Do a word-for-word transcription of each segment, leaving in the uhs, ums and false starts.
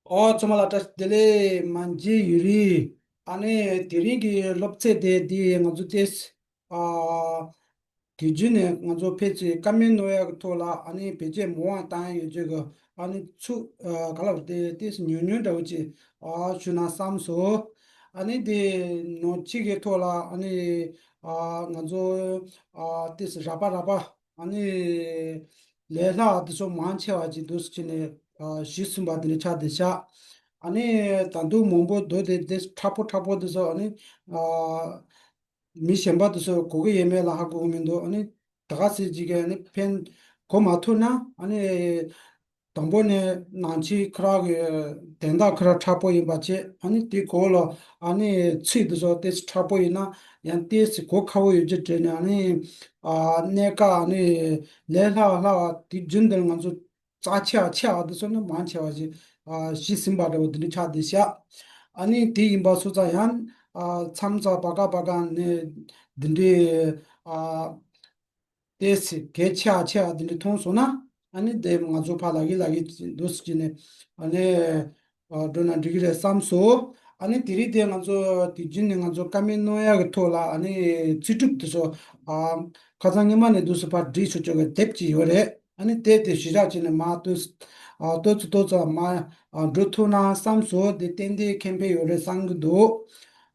ཨོ། ཚང་མ་ལ་བཀྲ་ཤིས་བདེ་ལེགས། མ་མཇལ་ཡུན་རིང་། ཨ་ནི་དེ་རིང་གི་སློབ་ཚན་དེ་འདི་ང་ཚོ་ཏེས། ཨ། དུས་རྒྱུན་ནས་ང་ཚོ་ཕལ་ཆེར་བཀའ་མོལ་གནང་ཡག་གི་ཐོག་ལ་ཨ་ནི་བེད་སྤྱོད་མང་བ་བཏང་ཡོད་ཅོག་གི། ཨ་ནི་ཚུ་ཨ་ག་ལ་བར་དེ་ཏེས་ཉུང་ཉུང་འདྲ་བོ་ཅིག་ཨ་ཞུ་ན་བསམ་སོང་། ཨ་ནི་དེ་ནང་གཅིག་གི་ཐོག་ལ་ཨ་ནི་ཨ་ང་ཚོ་ཨ་ཏེས་ར་པ་ར་པ། ཨ་ནི་ལས་སླ་བ་དེ་ཚོ་མང་ཆེ་བ་ཅིག་འདུག་སེ་བྱས་ནས་ཨ་གཞི་ཟིན་པ་དེ་འདྲ་ཆགས་བསྡད་ཤག་ཨ་ནི་ད་དུང་མང་པོ་འདུག་སྟེ། དེ་མཁྲེགས་པོ་མཁྲེགས་པོ་དེ་ཚོ་ཨ་ནི་ཨ་མི་གཞན་པ་དེ་ཚོ་གོ་གི་ཡོད་མེད་ལ་ཧ་གོ་གི་མི་འདུག་ཨ་ནི་ད་ག་ཟེ་ཅིག་གིས་ཨ་ནི་ཕན་གོ་མ་ཐུབ་ན། ཨ་ནི་དང་པོ་ནས་ནང་ཆོས་ཁོ་རང་གི་དོན་དག་ཁོ་རང་མཁྲེགས་པོ་ཡིན་པ་བྱས། ཨ་ནི་དེ་གོ་ལ་ཨ་ནི་ཚིག་དེ་ཚོ་ཏེས་མཁྲེགས་པོ་ཡིན་ན་ཡང་ཏེས་གོ་ཁག་པོ་ཡོད་ཅོག་དྲན་ནས། ཨ་ནི་ཨ་གནད་ཀ་ཨ་ནི་ལས་སླ་བ་སླ་བ་དུས་རྒྱུན་དུ་ང་ཚོ་རྩ་ཆེ་བ་ཆེ་བ་དེ་ཚོ་ནི་མང་ཆེ་བ་ཞིག་ཨ་གཞི་ཟིན་པ་འདྲ་བོ་དེ་འདྲ་ཆགས་བསྡད་ཤག་ཨ་ནི་དེ་ཡིན་པ་སོང་ཙང་ཡང་ཨ་མཚམས་མཚམས་བར་སྐབས་བར་སྐབས་ནས་འདི་འདྲའི་ཨ་ཏེས་གལ་ཆེ་བ་ཆེ་བ་འདི་འདྲ་མཐོང་སོང་ན། ཨ་ནི་དེ་ང་ཚོ་ཕར་ལབ་ཀྱི་ལབ་ཀྱི་འདུག་སེ་བྱས་ནས་ཨ་ནི་ཨ་འགྲོ་ན་འགྲིག་གི་རེད་བསམ་སོང་། ཨ་ནི་དེ་རིང་དེ་ང་ཚོ་དུས་རྒྱུན་ནས་ང་ཚོ་བཀའ་མོལ་གནང་ཡག་གི་ཐོག་ལ་ཨ་ནི་ཚིག་གྲུབ་དེ་ཚོ་ཨ་ཁ་སང་སྔོན་མ་ནས་འདུག་སེ་ཕར་བསྒྲིགས་ཆོག་ཆོག་གི་དེབ་ཅིག་ཡོད་རེད། ཨ་ནི་དེ་དེ་གཞི་བཞག་བྱས་ནས་མར་ཏོག་ཙམ་ཨ་ཏོག་ཙམ་ཏོག་ཙམ་མར་ཨ་འགྲོ་ཐུབ་ན་བསམ་སོང་། དེ་ཏན་ཏན་ཁེ་ཕན་ཡོད་རེད་བསམ་གྱི་འདུག་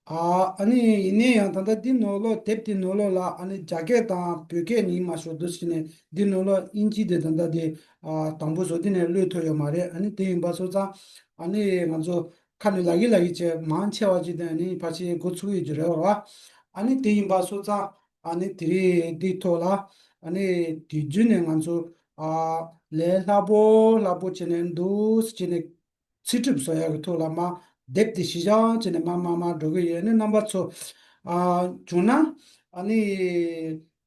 ཨ་ཨ་ནི་ཡིན་ན་ཡང་ད་ལྟ་འདི་ནང་ལོགས་དེབ་འདི་ནང་ལོགས་ལ་ཨ་ནི་རྒྱ་སྐད་དང་བོད་སྐད་གཉིས་མ་ཞོག་འདུག་སེ་བྱས་ནས་འདི་ནང་ལོགས་དབྱིན་ཇི་དེ་ད་ལྟ་དེ་ཨ་དང་པོ་བཟོ་དུས་ནས་བླུགས་ཐུབ་ཡོད་མ་རེད། ཨ་ནི་དེ་ཡིན་པ་སོང་ཙང་ཨ་ནི་ང་ཚོ་ཁ་ནས་ལབ་ཀྱི་ལབ་ཀྱི་བྱས་མང་ཆེ་བ་ཅིག་དེ་ཨ་ནི་ཕལ་ཆེར་འགོ་ཚུགས་ཡོད་ཀྱི་རེད་བ། ཨ་ནི་དེ་ཡིན་པ་སོང་ཙང་ཨ་ནི་དེ་རིང་འདིའི་ཐོག་ལ་ཨ་ནི་དུས་རྒྱུན་ནས་ང་ཚོ་ཨ་ལས་སླ་པོ་སླ་པོ་བྱས་ནས་འདུག་སེ་བྱས་ནས་ཚིག་གྲུབ་བཟོ་ཡག་གི་ཐོག་ལ་མར་དེབ་དེ་གཞི་བཞག་བྱས་ནས་མར་མར་མར་འགྲོ་གི་ཡོད། ཨ་ནི་རྣམ་པ་ཚོ་ཨ་བྱུང་ན་ཨ་ནི་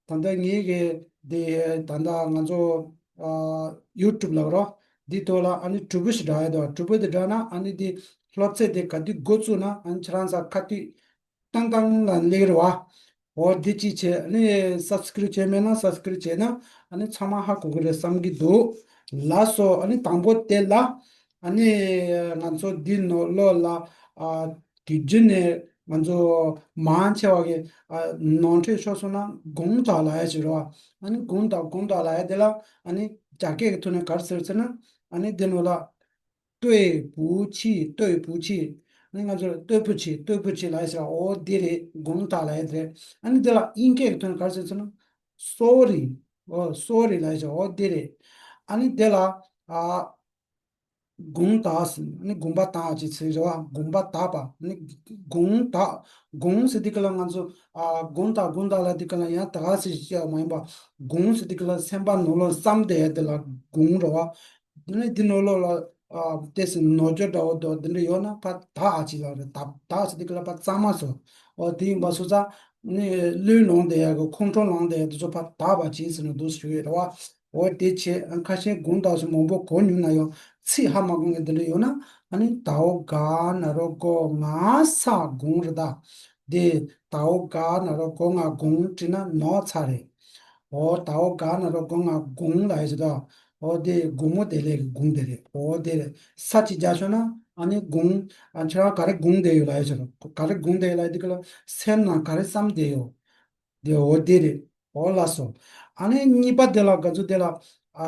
ད་ལྟ་ངེད་ཀྱི་དེ་ད་ལྟ་ང་ཚོ་ཨ་ཡུ་ཊུབ་ལབ་རོགས། འདིའི་ཐོག་ལ་ཨ་ནི་གྲུ་པོ་ཞིག་བསྒྲགས་ཡོད་དོ། གྲུ་པོ་དེ་བསྒྲགས་ན་ཨ་ནི་དེ་སློབ་ཚན་དེ་ག་དུས་འགོ་བཙུགས་ན་ཨ་ནི་ཁྱེད་རང་ཚོ་ཁ་ཐུག་ཏང་ཏང་ལ་སླེབས་རེད་བ། འོ་འདི་གཅིག་བྱས། ཨ་ནི་སབ་སི་ཀེ་རེབ་བྱས་མེད་ན་སབ་སི་ཀེ་རེབ་བྱས་ན་ཨ་ནི་ཚང་མ་ཧ་གོ་གི་རེད་བསམ་གྱི་འདུག་ལགས་སོ། ཨ་ནི་དང་པོ་དེ་ལ་ཨ་ནི་ང་ཚོ་འདི་ནང་ལོགས་ལ་ཨ་དུས་རྒྱུན་ནས་ང་ཚོ་མང་ཆེ་བ་གི་ཨ་ནོར་འཁྲུལ་ཤོར་སོང་ན་དགུང་དག་ལབ་ཡ་ཞིག་རེད་བ། ཨ་ནི་དགུང་དག་དགུང་དག་ལབ་ཡ་དེ་ལ་ཨ་ནི་རྒྱ་སྐད་ཀྱི་ཐོག་ནས་ག་རེ་ཟེར་ཟེར་ན་ཨ་ནི་འདི་ནང་ལ 对不起，对不起། ཨ་ནི་ང་ཚོ་对不起，对不起 ལབ་ཡ་ཞིག་འོ་འདི་རེད། དགུང་དག་ལབ་ཡ་དེ་རེད། ཨ་ནི་འདི་ལ་དབྱིན་སྐད་ཀྱི་ཐོག་ནས་ག་རེ་ཟེར་ཟེར་ན་སོ་རི། འོ་སོ་རི་ལབ་ཡ་ཞིག་འོ་འདི་རེད། ཨ་ནི་འདི་ལ་ཨ་དགུང་དག་ཟེར། ཨ་ནི་དགོངས་པ་དག་ཅེས་ཟེར་རེད་བ། དགོངས་པ་དག་པ། ཨ་ནི་དགུང་དག་དགུང་ཟེར་དུས་སྐབས་ལ་ང་ཚོ་ཨ་དགུང་དག་དགུང་དག་ལབ་དུས་སྐབས་ལ་ཡང་ད་ག་ཟེ་ཞིག་བཤད་པ་མ་ཡིན་པ། དགུང་ཟེར་དུས་སྐབས་ལ་སེམས་པ་ནང་ལོགས་བསམ་བསྡད་ཡ་དེ་ལ་དགུང་རེད་བ། དེ་ནས་འདི་ནང་ལོགས་ལ་ཨ་ཏོག་ཙམ་ནོར་འཁྲུལ་འདྲ་བོ་འདུག་འདི་འདྲ་ཡོད་ན་ཕར་དག་ཅིག་ལབ་རེད། དག་དག་ཟེར་དུས་སྐབས་ལ་ཕར་གཙང་མ་བཟོ། འོ་དེ་ཡིན་པ་སོང་ཙང་ནི་བློས་ལངས་བསྡད་ཡ་གི་ཁོང་ཁྲོ་ལངས་བསྡད་ཡ་དེ་ཚོ་ཕར་དག་པ་ཅིག་ཟེར་ནས་འདུག་ཞུ་ཡོད་རེད་བ། འོ་དེ་བྱས། ཨ་ཁ་ཤས་དགུང་དག་ཚོ་མང་པོ་གོ་མྱོང་ན་ཡང་ཚིག་ཧ་མ་གོ་མཁན་འདི་འདྲ་ཡོད་ན་ཨ་ནི་དའོ་ག་ན་རོ་གོ་ང་ས་དགུང་རེད་ད། དེ་དའོ་ག་ན་རོ་གོ་ང་དགུང་བྲིས་ན་ནོར་ཚར་རེད། འོ་དའོ་ག་ན་རོ་གོ་ང་དགུང་ལབ་ཡ་ཞིག་ད། འོ་དེ་དགོང་མོ་བདེ་ལེགས་ཀྱི་དགོང་དེ་རེད། འོ་དེ་རེད། ས་ཅིག་རྒྱག་ཤོག་ན་ཨ་ནི་དགུང་། ཨ་ཁྱེད་རང་ག་རེ་དགོངས་བསྡད་ཡོད་ལབ་ཡ་ཞིག་རེད། ག་རེ་དགོངས་བསྡད་ཡོད་ལབ་དུས་སྐབས་ལ་སེམས་ནང་ག་རེ་བསམ་བསྡད་ཡོད། དེ་འོ་དེ་རེད། འོ་ལགས་སོ། ཨ་ནི་གཉིས་པ་དེ་ལ་ག་ཚོད་དེ་ལ་ཨ་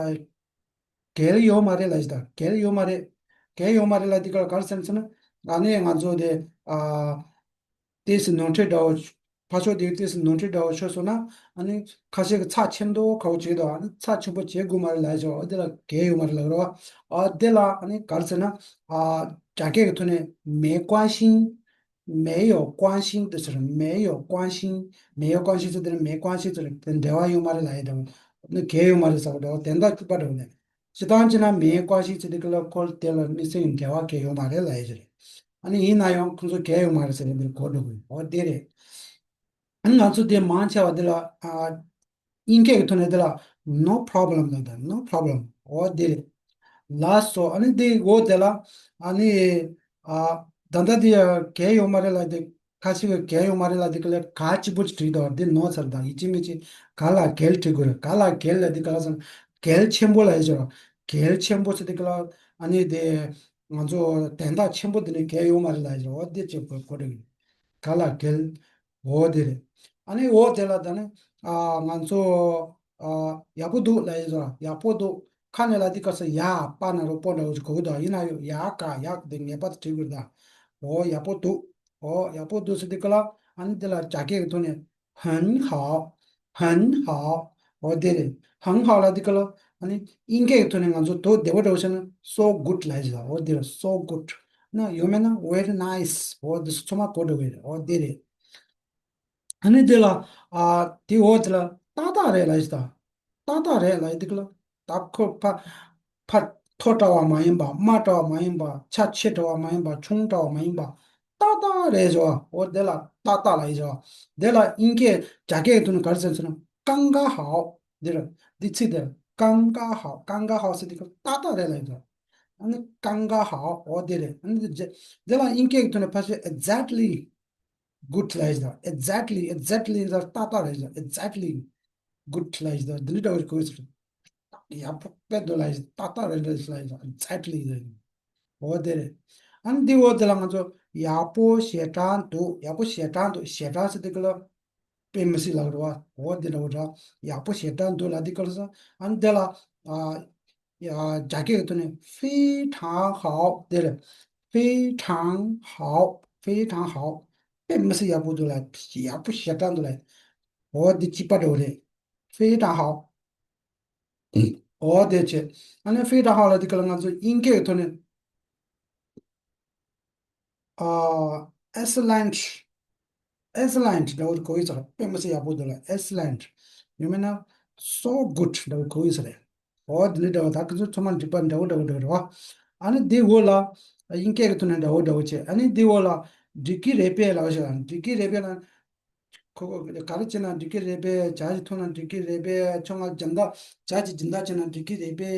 གལ་ཡོད་མ་རེད་ལབ་ཡ་ཞིག་ད། གལ་ཡོད་མ་རེད། གལ་ཡོད་མ་རེད་ལབ་དུས་སྐབས་ལ་ག་རེ་ཟེར་ན་ཟེར་ན། ཨ་ནི་ང་ཚོ་དེ་ཨ་ཏོག་ཙམ་ནོར་འཁྲུལ་འདྲ་བོ། ཕར་ཕྱོགས་དེ་ཏོག་ཙམ་ནོར་འཁྲུལ་འདྲ་བོ་ཤོར་སོང་ན་ཨ་ནི་ཁ་ཤས་ཀྱིས་ཚགས་ཆེ་མདོག་ཁ་པོ་བྱེད་དོ། ཨ་ནི་ཚགས་ཆེན་པོ་བྱེད་དགོས་མ་རེད་ལབ་ཡ་ཞིག་འོ་དེ་ལ་གལ་ཡོད་མ་རེད་ལབ་རེད་བ། ཨ་དེ་ལ་ཨ་ནི་ག་རེ་ཟེར་ན་ཨ་རྒྱ་སྐད་ཀྱི་ཐོག་ནས་没关系། 没有关系 དེ་ཟེར། 没有关系། 没有关系 ཟེར་དེ་ནི་没关系 ཟེར་དེ་འབྲེལ་བ་ཡོད་མ་རེད་ལབ་ཡ་འདྲ་བོ། ཨ་ནི་གལ་ཡོད་མ་རེད་ཟེར་བ་འདྲ་བོ། དོན་དག་སྐྱིད་པ་འདྲ་བོ་ནས། སྤྱིར་བཏང་བྱས་ན་没关系 ཟེར་དུས་སྐབས་ལ་ཁོ་དེ་ལ་དམིགས་བསལ་གྱི་འབྲེལ་བ་གལ་ཡོད་མ་རེད་ལབ་ཡ་ཞིག་རེད། ཨ་ནི་ཡིན་ན་ཡང་ཁོང་ཚོ་གལ་ཡོད་མ་རེད་ཟེར་ནས་འདིར་གོ་འགྲོ་གི་ཡོད། འོ་དེ་རེད། ཨ་ནི་ང་ཚོ་དེ་མང་ཆེ་བ་དེ་ལ་ཨ་དབྱིན་སྐད་ཀྱི་ཐོག་ནས་དེ་ལ་no problem ལབ་དང་། no problem འོ་དེ་རེད། ལགས་སོ། ཨ་ནི་དེ་འོ་དེ་ལ་ཨ་ནི་ཨ་ད་ལྟ་དེ་གལ་ཡོད་མ་རེད་ལབ་དེ། ཁ་ཤས་ཀྱིས་གལ་ཡོད་མ་རེད་ལབ་དུས་སྐབས་ལ་ག་གཅིག་པོ་ཅིག་བྲིས་འདུག་དེ་ནོར་ཚར་དང་ཡིན་གཅིག་མིན་གཅིག་ག་ལ་གལ་བྲིས་དགོས་རེད། ག་ལ་གལ་ལབ་དུས་ག་ལ་ཟེར་ན་གལ་ཆེན་པོ་ལབ་ཡ་ཅིག་རེད། གལ་ཆེན་པོ་ཟེར་དུས་སྐབས་ལ་ཨ་ནི་དེ་ ང་ཚོ་དན་རྟགས་ཆེན་པོ་འདི་ནས་གལ་ཡོད་མ་རེད་ལབ་ཡོད་རེད། འོ་འདི་ཅིག་གོ་གོ་རེད། ག་ལ་གལ། འོ་དེ་རེད། ཨ་ནི་འོ་དེ་ལ་ད་ནི་ཨ་ང་ཚོ་ཨ་ཡག་པོ་འདུག་ལབ་ཡོད་རེད། ཡག་པོ་འདུག་ཁ་ནས་ལ་འདི་སྐབས་སུ་ཡ་པ་ན་རོ་པོ་འདྲ་བོ་ཞིག་གོ་གི་འདུག་ཡིན་ན་ཡོད་ཡ་ག་ཡག་དེ་ངེས་པར་དུ་བྲིས་དགོས་རེད་ད། འོ་ཡག་པོ་འདུག་འོ་ཡག་པོ་འདུག་ཟེར་དུས་སྐབས་ལ་ཨ་ནི་དེ་ལ་རྒྱ་སྐད་ཀྱི་ཐོག་ནས། 很好，很好། འོ་དེ་རེད། 很好་ལབ་དུས་སྐབས་ལ་ཨ་ནི་དབྱིན་སྐད་ཀྱི་ཐོག་ནས་ང་ཚོ་དོ་བདེ་པོ་འདྲ་བོ་བཤད་ན་so good་ལབ་ཡོད་རེད། འོ་དེ་རེད། so good་ན་ཡང་མིན་ན་very nice། འོ་དེ་ཚོ་ཚང་མ་གོ་འགྲོ་གི་རེད། འོ་དེ་རེད། ཨ་ནི་དེ་ལ་ཨ་དེ་འོ་དེ་ལ་ཏག་ཏག་རེད་ལབ་ཡོད་རེད་ད། ཏག་ཏག་རེད་ལབ་ཡོད་དུས་སྐབས་ལ། ད་ཁོ་ཕ་ཕ་མཐོ་དྲགས་པ་མ་ཡིན་པ། དམའ་དྲགས་པ་མ་ཡིན་པ། ཆ་ཆེ་དྲགས་པ་མ་ཡིན་པ། ཆུང་དྲགས་པ་མ་ཡིན་པ། ཏག་ཏག་རེད་ཟེར་བ། འོ་དེ་ལ་ཏག་ཏག་ལབ་ཡོད་ཟེར་བ། དེ་ལ་དབྱིན་སྐད་རྒྱ་སྐད་ཀྱི་ཐོག་ནས་ག་རེ་ཟེར་ཟེར་ན་刚刚好། འདི་རེད། འདི་ཚིག་དེ་刚刚好། 刚刚好་ཟེར་དུས་སྐབས་ཏག་ཏག་རེད་ལབ་ཡོད་ཟེར་བ། ཨ་ནི་刚刚好། འོ་དེ་རེད། ཨ་ནི་དེ་དེ་ལ་དབྱིན་སྐད་ཀྱི་ཐོག་ནས་ཕལ་ཆེར་exactly good་ལབ་ཡོད་ཟེར་བ། exactly exactly་ཟེར་ཏག་ཏག་རེད་ཟེར་བ། exactly good་ལབ་ཡོད་ཟེར་བ། འདི་འདྲ་འདྲ་བོ་ཞིག་གོ་གི་ཟེར། ཡག་པོ་དཔེ་འདུག་ལབ་ཡོད། ཏག་ཏག་རེད་རེད་ལབ་ཡོད། exactly་རེད། འོ་དེ་རེད། ཨ་ནི་འདི་འོ་དེ་ལ་ང་ཚོ་ཡག་པོ་ཞེ་དྲག་འདུག་ཡག་པོ་ཞེ་དྲག་འདུག་ཞེ་དྲག་ཟེར་དུས་སྐབས་ལ་དཔེ་མི་སྲིད་ལབ་རེད་བ། འོ་དེ་འདྲ་བོ་འདྲ། ཡག་པོ་ཞེ་དྲག་འདུག་ལབ་དུས་སྐབས་ལ་ས། ཨ་ནི་དེ་ལ་ཨ་ཡ་རྒྱ་སྐད་ཀྱི་ཐོག་ནས་非常好། དེ་རེད། 非常好། 非常好། དཔེ་མི་སྲིད་ཡག་པོ་འདུག་ལབ། ཡག་པོ་ཞེ་དྲག་འདུག་ལབ། འོ་འདི་གཅིག་པ་འདྲ་བོ་རེད། 非常好། འོ་དེ་བྱས། ཨ་ནི་非常好་ལབ་དུས་སྐབས་ལ་ང་ཚོ་དབྱིན་སྐད་ཀྱི་ཐོག་ནས་ཨ་excellent excellent་འདྲ་བོ་གོ་གི་ཟེར། དཔེ་མི་སྲིད་ཡག་པོ་འདུག་ལབ། excellent། ཡང་མིན་ན་so good་འདྲ་བོ་གོ་གི་ཟེར། འོ་དེ་འདྲ་འདྲ་བོ། ད་ཁོ་ཚོ་ཚང་མ་འགྲིག་པ་འདྲ་བོ་འདྲ་བོ་འདྲ་བོ་རེད་བ། ཨ་ནི་དེའི་འོག་ལ་དབྱིན་སྐད་ཀྱི་ཐོག་ནས་འདྲ་བོ་འདྲ་བོ་བྱས། ཨ་ནི་དེའི་འོག་ལ་འགྲིག་གི་རེད་པས་ལབ་བྱས། འགྲིག་གི་རེད་པས་ལབ། ཁོ་ག་རེ་བྱས་ན་འགྲིག་གི་རེད་པས། ཇ་ཞིག་འཐུང་ན་འགྲིག་གི་རེད་པས། ཁྱོད་ང་སྦྱིན་བདག་ཇ་ཞིག་སྦྱིན་བདག་བྱས་ན་འགྲིག་གི་རེད་པས་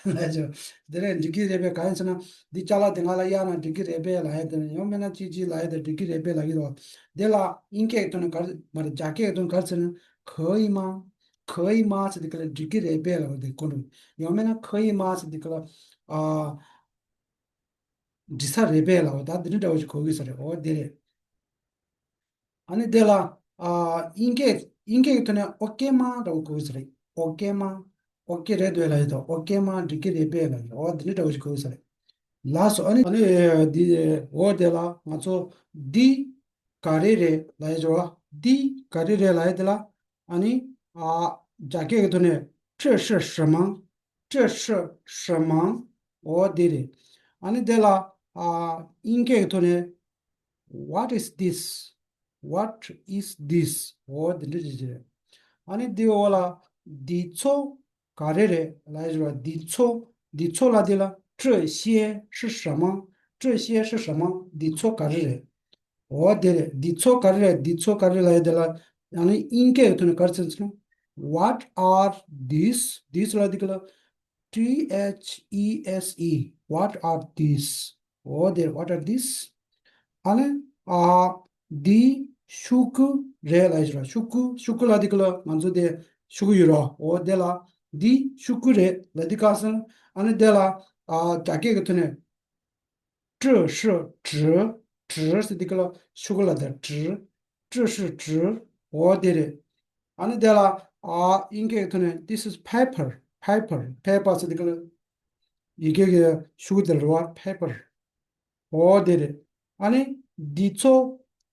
ལབ་བྱས། དེ་རེད། འགྲིག་གི་རེད་པས། ག་རེ་ཟེར་ན་འདི་ཅ་ལག་དེ་ང་ལ་གཡར་ན་འགྲིག་གི་རེད་པས་ལབ་ཡ་དེ་རེད། ཡང་མིན་ན་ཅི་ཅི་ལབ་ཡ་དེ་འགྲིག་གི་རེད་པས་ལབ་ཀྱི་རེད་བ། དེ་ལ་དབྱིན་སྐད་ཀྱི་ཐོག་ནས་ག་རེ་མ་རེད། རྒྱ་སྐད་ཀྱི་ཐོག་ནས་ག་རེ་ཟེར་ན། 可以吗། 可以吗་ཟེར་དུས་སྐབས་ལ་འགྲིག་གི་རེད་པས་ལབ་པ་དེ་གོ་འགྲོ། ཡང་མིན་ན་可以吗་ཟེར་དུས་སྐབས་ལ་ཨ། འགྲིག་ས་རེད་པས་ལབ་པ། ད་འདི་འདྲ་འདྲ་བོ་ཞིག་གོ་གི་ས་རེད། འོ་དེ་རེད། ཨ་ནི་དེ་ལ་ཨ་དབྱིན་སྐད་དབྱིན་སྐད་ཀྱི་ཐོག་ནས་ཨོ་ཀེ་མ་འདྲ་བོ་གོ་གི་ས་རེད། โอเค吗། ཨོ་ཀེ་རེད་འདུག་ལབ་ཡོད་དོ། โอเค吗། འགྲིག་གི་རེད་པས་ལབ་ཡོད། འོ་འདི་འདྲ་འདྲ་བོ་ཞིག་གོ་གི་ས་རེད། ལགས་སོ། ཨ་ནི་ཨ་ནི་འདི་འོ་དེ་ལ་ང་ཚོ་འདི་ག་རེ་རེད་ལབ་ཡོད་ཅོ། འདི་ག་རེ་རེད་ལབ་ཡོད་དེ་ལ། ཨ་ནི་ཨ་རྒྱ་སྐད་ཀྱི་ཐོག་ནས་这是什么། 这是什么། འོ་དེ་རེད། ཨ་ནི་དེ་ལ་ཨ་དབྱིན་སྐད་ཀྱི་ཐོག་ནས། What is this? What is this? འོ་དེ་འདྲ་ཅིག་རེད། ཨ་ནི་དེའི་འོག་ལ་འདི་ཚོ་ག་རེ་རེད་ལབ་ཡོད་རེད་བ། འདི་ཚོ། འདི་ཚོ་ལབ་དེ་ལ་这些是什么། 这些是什么། འདི་ཚོ་ག་རེ་རེད། འོ་དེ་རེད། འདི་ཚོ་ག་རེ་རེད། འདི་ཚོ་ག་རེ་ལབ་ཡ་དེ་ལ་ཡང་ན་དབྱིན་སྐད་ཀྱི་ཐོག་ནས་ག་རེ་ཟེར་ཟེར་ན། What are these? These་ལབ་དེ་ག་ལ། T H E S E། What are these? འོ་དེ་རེད། What are these? ཨ་ནི་ཨ་འདི་ཤོག་གུ་རེད་ལབ་ཡོད་རེད་བ། ཤོག་གུ། ཤོག་གུ་ལབ་དེ་ག་ལ་ང་ཚོ་དེ་ཤོག་གུ་ཡོད་རེད་བ། འོ་དེ་ལ་འདི་ཤོག་གུ་རེད་ལབ་དེ་ག་ཟེར། ཨ་ནི་དེ་ལ་ཨ་རྒྱ་སྐད་ཀྱི་ཐོག་ནས། 这是纸། 纸ཟེར་དེ་ག་ལ་ཤོག་གུ་ལབ་དེ། 纸། 这是纸། འོ་དེ་རེད། ཨ་ནི་དེ་ལ་ཨ་དབྱིན་སྐད་ཀྱི་ཐོག་ནས། This is paper། Paper། Paper་ཟེར་དེ་ག་ལ་ཡི་གེ་གི་ཤོག་གུ་དེ་རེད་བ། Paper། འོ་དེ་རེད། ཨ་ནི་འདི་ཚོ་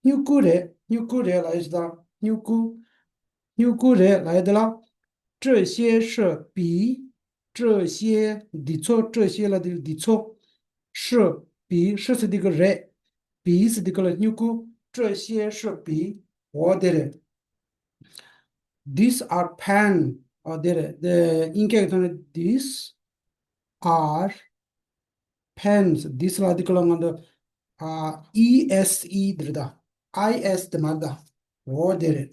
སྨྱུ་གུ་རེད། སྨྱུ་གུ་རེད་ལབ་ཡོད་ཅོ། ད་སྨྱུ་གུ། སྨྱུ་གུ་རེད་ལབ་ཡ་དེ་ལ། 这些是笔། 这些། འདི་ཚོ། 这些་ལབ་དེ་འདི་ཚོ། 是笔། 是་ཟེར་དེ་ག་རེད། 笔་ཟེར་དེ་ག་ལ་སྨྱུ་གུ། 这些是笔། འོ་དེ་རེད། These are pen། འོ་དེ་རེད། དེ་དབྱིན་སྐད་ཀྱི་ཐོག་ནས། These are pens། འདི་ཚོ་ལབ་དེ་ག་ལ་ང་ཚོ་ཨ་E S E་དེ་རེད་ད། I S་དེ་མ་རེད་ད། འོ་དེ་རེད།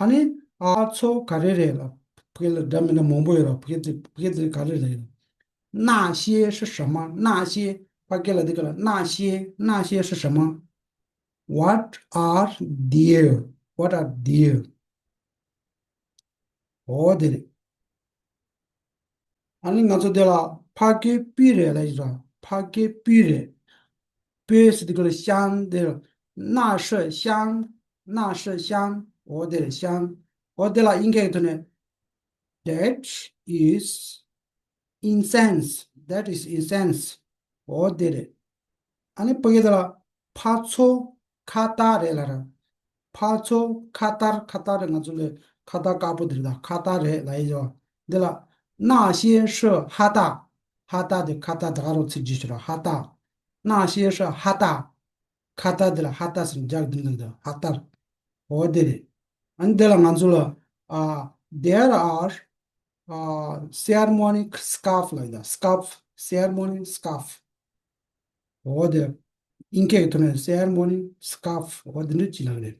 ཨ་ནི་ཨ་ཚོ་ག་རེ་རེད་ལབ། ཕ་གི་ལ་འདྲ་མི་འདྲ་མང་པོ་ཡོད་རེད། ཕ་གི་དེ་ཕ་གི་དེ་ག་རེ་རེད་ལབ། 那些是什么། 那些། ཕ་གི་ལ་དེ་ག་ལ། 那些། 那些是什么། What are they? What are they? འོ་དེ་རེད། ཨ་ནི་ང་ཚོ་དེ་ལ་ཕ་གི་པི་རེད་ལབ་ཡོད་ར། ཕ་ ཕ་གི་སྤོས་རེད། སྤོས་ཟེར་དུས་སྐབས་ལ་香དེ་ལ་纳麝香། 纳麝香། འོ་དེ་རེད། 香། འོ་དེ་ལ་དབྱིན་སྐད་ཀྱི་ཐོག་ནས། That is incense. That is incense. འོ་དེ་རེད། ཨ་ནི་ཕ་གི་དེ་ལ་ཕར་ཚུར་ཁ་བཏགས་རེད་ལབ་ར། ཕར་ཚུར་ཁ་བཏགས། ཁ་བཏགས་རེད། ང་ཚོ་ལ་ཁ་བཏགས་དཀར་པོ་དེ་རེད། ད་ཁ་བཏགས་རེད་ལབ་ཡ་ཡོད། འདི་ལ་纳麝麝 ཧ་ཏ། ཧ་ཏ་དེ་ཁ་བཏགས། ད་ག་རང་ཚིག་བརྗོད་བྱེད་ར། ཧ་ཏ། 纳麝麝 ཧ་ཏ། ཁ་བཏགས་དེ་ལ་ཧ་ཏ་ཟེར་ནས་རྒྱག་འདི་འདུག་ད་ཧ་ཏ། འོ་དེ་རེད། ཨ་ནི་དེ་ལ་ང་ཚོ་ལ་ཨ། There are ཨ། ceremony scarf ལབ་ཡ། scarf། ceremony scarf། འོ་དེ། དབྱིན་སྐད་ཀྱི་ཐོག་ནས་ceremony scarf། འོ་དེ་འདྲ་ཅིག་ལབ་རེད།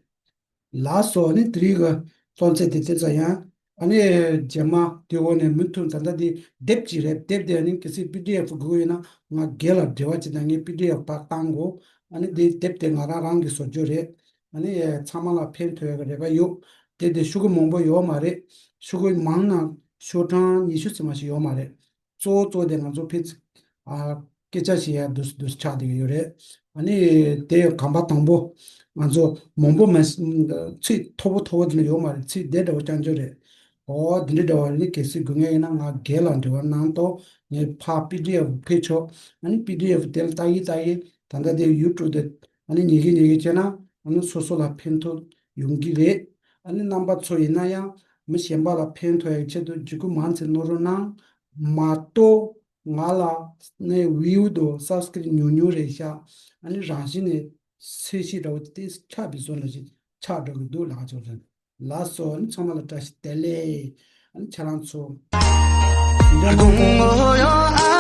ལགས་སོ། ཨ་ནི་དེ་རིང་གི་སློབ་ཚན་དེ་དེ་ཙམ་ཡིན། ཨ་ནི་རྗེས་མ་དེ་འོག་ནས་མུ་མཐུད། ད་ལྟ་འདི་དེབ་ཅིག་རེད། དེབ་དེ་ཨ་ནི་གལ་སྲིད་པི་ཌི་ཨེཕ་དགོས་ཡོད་ན་ང་སྒེར་ལ་འབྲེལ་བ་བྱེད་དང་། ངས་པི་ཌི་ཨེཕ་ཕར་བཏང་དགོས། ཨ་ནི་འདི་དེབ་དེ་ང་རང་རང་གིས་བཟོ་རྒྱུ་རེད། ཨ་ནི་ཚང་མ་ལ་ཕན་ཐོགས་ཡག་གི་རེ་བ་ཡོད། དེབ་དེ་ཤོག་གུ་མང་པོ་ཡོད་མ་རེད། ཤོག་གུ་མང་ན་ཤོག་གྲངས་ཉི་ཤུ་ཙམ་ཞིག་ཡོད་མ་རེད། གཙོ་བོ་གཙོ་བོ་དེ་ང་ཚོ་ཕི་ཙི། ཨ། སྐད་ཆ་བཤད་ཡ་འདུག་འདུག་ཆགས་བསྡད་ཀྱི་ཡོད་རེད། ཨ་ནི་དེ་གམ་པ་དང་པོ་ང་ཚོ་མང་པོ་མ། ཚིག་མཐོ་པོ་མཐོ་པོ་དེ་འདྲ་ཡོད་མ་རེད། ཚིག་དེ་འདྲ་བོ་རྐྱང་རྐྱང་རེད། འོ་དེ་འདྲ་འདྲ་བ་ནི་གལ་སྲིད་དགོས་ངེས་ཡིན་ན་ང་སྒེར་ལ་འབྲེལ་བ་གནང་དང་། ངས་ཕར་པི་ཌི་ཨེཕ་ཕུལ་ཆོག་ཨ་ནི་པི་ཌི་ཨེཕ་དེ་ལ་ལྟ་གི་ལྟ་གི་ད་ལྟ་དེ་ཡུ་ཊུབ་དེ་ཨ་ནི་ཉན་གི་ཉན་གི་བྱས་ན་ཨ་ནི་སོ་སོ་ལ་ཕན་ཐོགས་ཡོང་གི་རེད། ཨ་ནི་རྣམ་པ་ཚོ་ཡིན་ན་ཡང་མི་གཞན་པ་ལ་ཕན་ཐོགས་ཡག་ཆེད་དུ་ལྗིད་ཁོག་མང་ཙམ་གནང་རོགས་གནང་། མ་གཏོགས་ང་ལ་ནས་བིའུ་དང་སབ་སི་ཀི་རེབ་ཉུང་ཉུང་རེད་ཤག་ཨ་ནི་རང་བཞིན་ནས་ཚད་གཞི་འདྲ་བོ་དེ་ཆགས་པའི་བཟོ་འདྲ་ཞིག་ཆགས་འགྲོ་གི་འདུག་ལགས་ཆོག་རེད། ལགས་སོ། ཨ་ནི་ཚང་མ་ལ་བཀྲ་ཤིས་བདེ་ལེགས། ཨ་ནི་ཁྱེད་རང་ཚོ་ཟིན་བྲིས་གནང་དང་།